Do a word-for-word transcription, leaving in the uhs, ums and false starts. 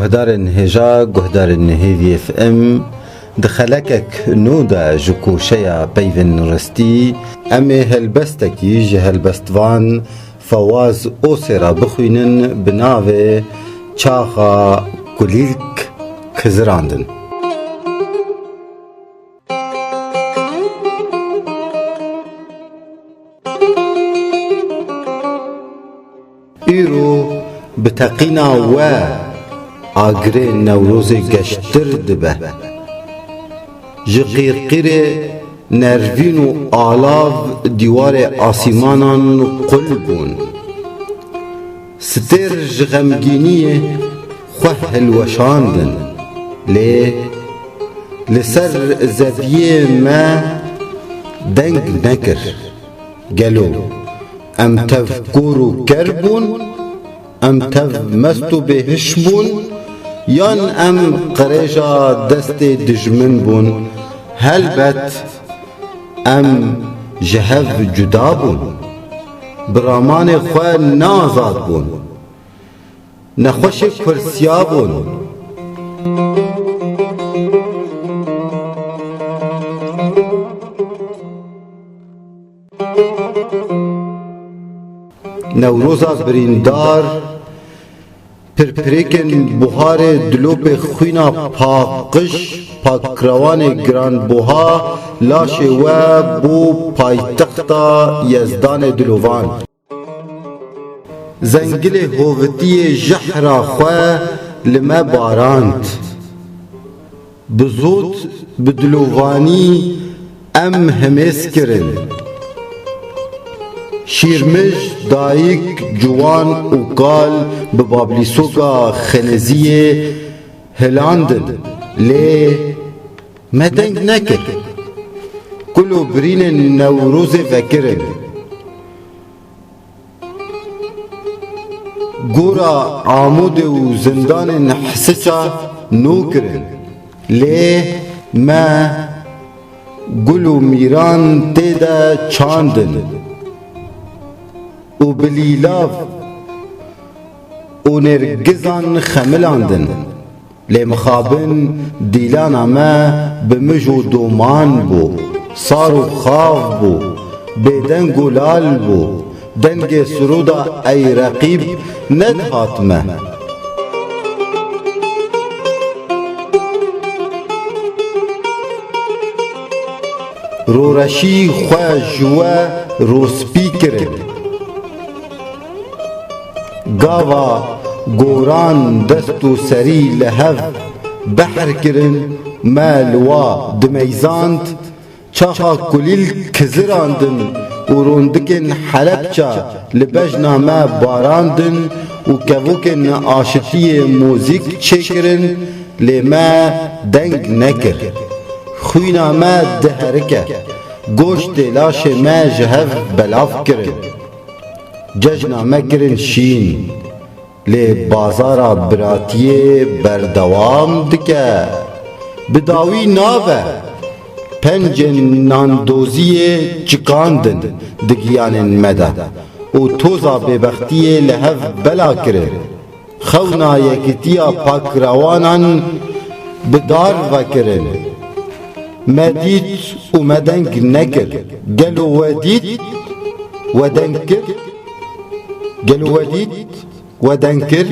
Guhdarên hêja, guhdarên Hêvî F M, di xelekek nû de ji koşeya peyvên ristî, em ê helbestekî ji helbestvan Fewaz Osê re bixwînin bi navê Çaxa Kulîlk Kizirandin. Îro bi teqîna we agirê Newrozê geştir dibe. Ji qîrqîrê nervîn û alav dîwarê asîmanan qul bûn. Stêr ji xemgîniyê xwe hilweşandin, lê li ser zeviyê me deng nekir. Gelo em tev kor û ker bûn? Em tev mest û bêhiş bûn? Yan em qirêja destê dijmin bûn? Helbet em ji hev cuda bûn. Bi ramanê xwe neazad bûn. Nexweşê kursiyabûn. Newroza birîndar, pirpirêkên buharê dilopê xwîna paqij, pakrewanê giranbuha, laşê we bû paytexta Yezdanê dilovan. Zengilê hovitiyê jehra xwe li me barand. Bi zot, bi dilovanî em himêz kirin. Şîrmij, dayik, ciwan û kal bi bablîsoka xeneziyê hilandin. Lê me deng nekir. Kul û birînên Newrozê vekirin. Gora Amûdê û zindanên Hisiça nû kirin. Lê me gul û mîran tê de çandin û bi lîlav û nêrgizan xemilandin. Lê mixabin dîlana me bi mij û doman bû, sar û xav bû, bêdeng û lal bû. Dengê sirûda Ey Reqîb nedihat me. Roreşî xwe ji we rospî kirin. Gava goran dest û serî li hev behr kirin, me li wa dimeyzand, çaxa kulîl kizirandin û rondikên Helepça li bejna me barandin û kevokên aşitiyê muzîk çêkirin, lê me deng nekir. Xwîna me diherike, goştê laşê me ji hev belav kirin. Cejna me kirin şîn, lê bazara biratiyê berdewam dike. Bi dawî nabe. Pencên nandoziyê çikandin di giyanên me de û toza bêbextiyê li hev bela kirin. Xewna yekitiya pakrewanan bi dar vekirin. Me dît û me deng nekir. Gelo we dît? We deng kir? Gelo we dît? We deng kir?